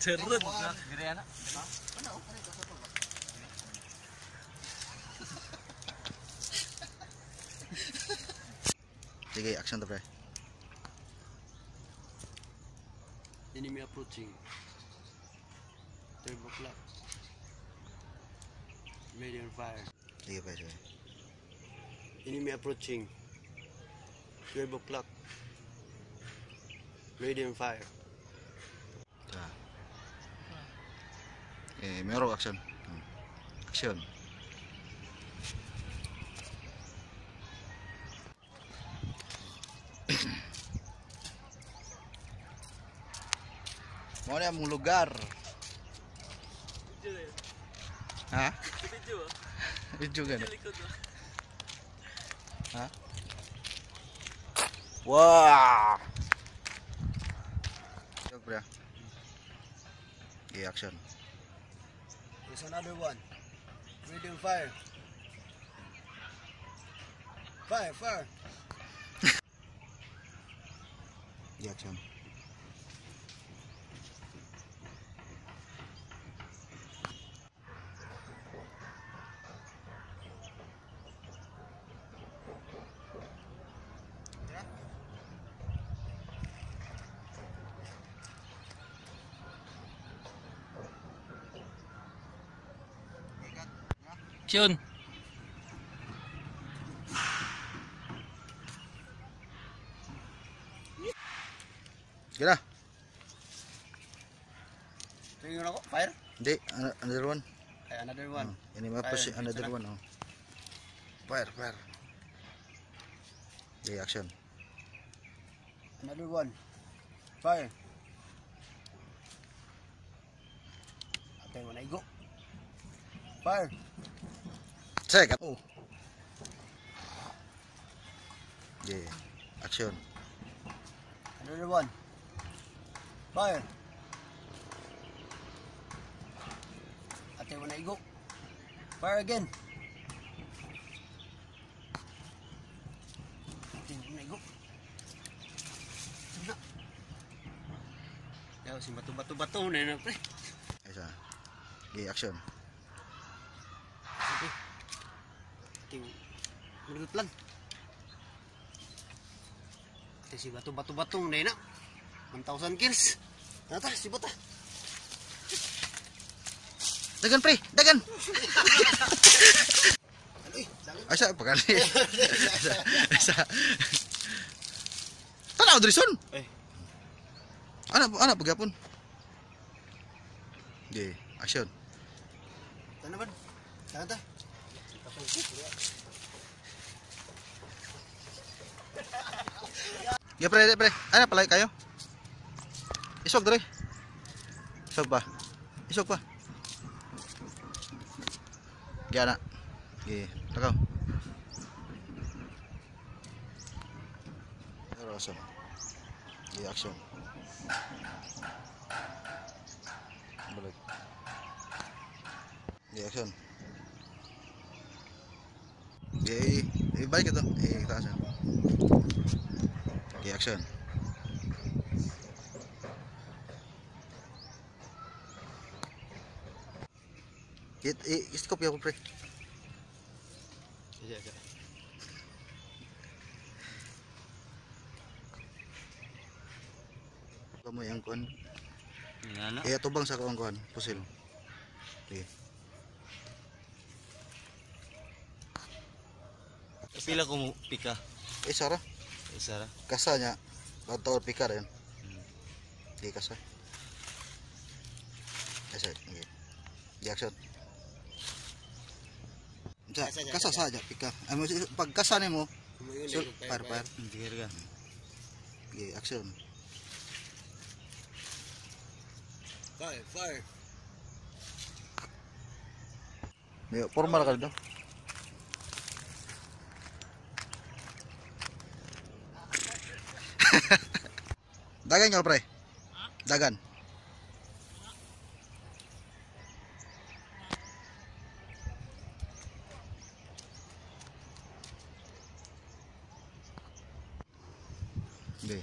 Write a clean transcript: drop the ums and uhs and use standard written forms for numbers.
Cerut. Sige, action to pre. Enemy approaching. 12 o'clock. Ready on fire. Sige pre, sige. Enemy approaching. 12 o'clock. Ready on fire. Eh, meron action. Action. Mo na among lugar. Ha? Video ah. Video gani. Likod ah. Ha? Wow. Pre. Okay, action. There's another one. Ready on fire. Fire, fire. Okay, action. Action. Sige na. Tingnan ako. Fire? Hindi, another one. Ay, another one. Oh, ini mapos Fire. another one. Oh. Fire, fire. Okay, action. Another one. Fire. Atay mo na igo. Fire. Second. Oh. Yeah, action. Another one. Fire. Atay mo na igo. Fire again. Atay mo na igo. Sana. Yaw, si bato-bato-bato na yun, pre. Isa. Okay, action. Sige. Ating menurut plan. Ate si bato-bato-batong na yun na. 1,000 kills. Tara, si bata. Dagan pre, dagan. Ano eh? Dagan. Ay, sa pagani. Isa. Isa. Tanaw diri son. Eh. Ana, ana pagyapon. Okay, action. Tana ba? Dagan ta. Ya pre, pre. Ana palay kayo. Isog diri. Isog pa. Isog pa. Gana. Okay, takaw. Pero action. Okay, action. Balik. Okay, action. Okay, balik ito. Eh, taas yan. Okay, action. It, iskop ya pre. Sige, sige. Kamoy ang kuan. Nga na. Eh, atubang sa kuan kuan, pusil. Sige. Pila ko mo pika. Eh, Sara. Isa ra. Kasa niya. Tawag pika rin. Sige, kasa. Kasa, sige. Di action. Sa, kasa sa aja pika. Ay, mo, pag kasa nimo, so, fire, fire. Sige ra. Sige, action. Fire, fire. May formal ka dito. Dagan ka pre. Dagan. Hindi.